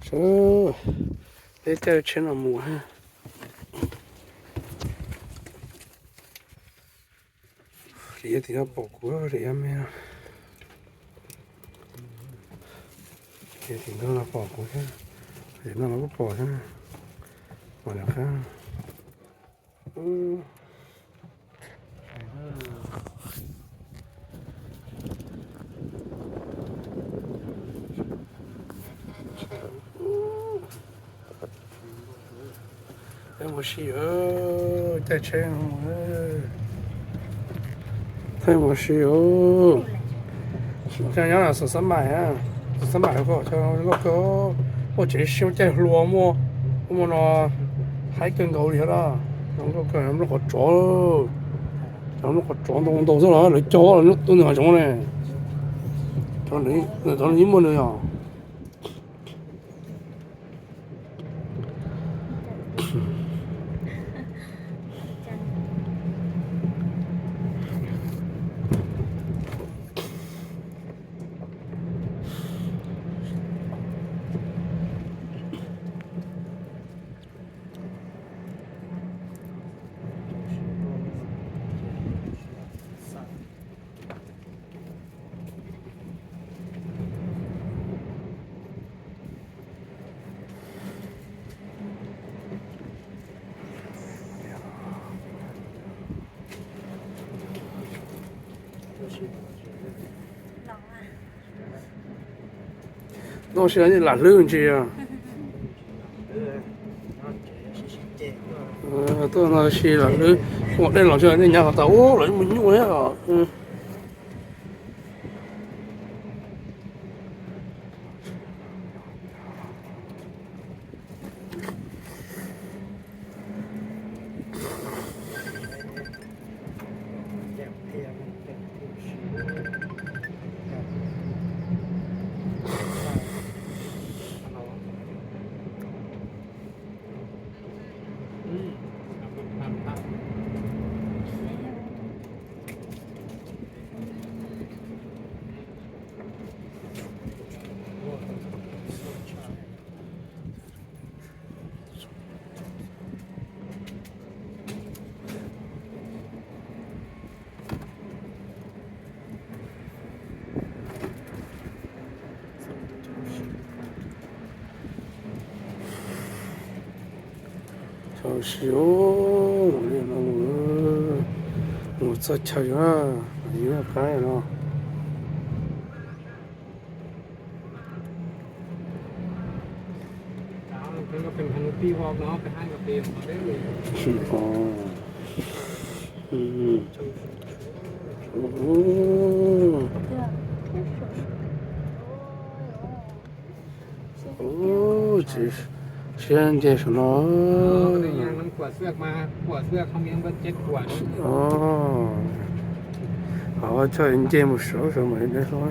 Peb caij tsheb no mus ha. Tim tim no pom kuv tim me, tim no los pom kuv thiab, tim no los kuj pom thiab, pom lawv qab. Peb mus si, caij tsheb, peb mus si. Nyob xov xab mais, xov xab mais ko, nkauj kawg, muaj tsev siab, caij hluas, muaj, muaj no haib kawg nkaus li na. Nkauj kawg, nplooj qhov tsov, nplooj qhov tsov ntau ntau xwb los lawv cog lawv lub tub nws hav zoov ne. Cov nws yeej muaj nws yom. Tuaj si lam hlwb ntsis os. Tuaj no si lam hlwb, ua dej los tso nej nyav los tas ub los mus nyuj thiab os. Txhob siv mus li no, mus txog chaw na, yus qab no. Siab nce saum no. Hos choj nce mus saud saud mam li deb hlo.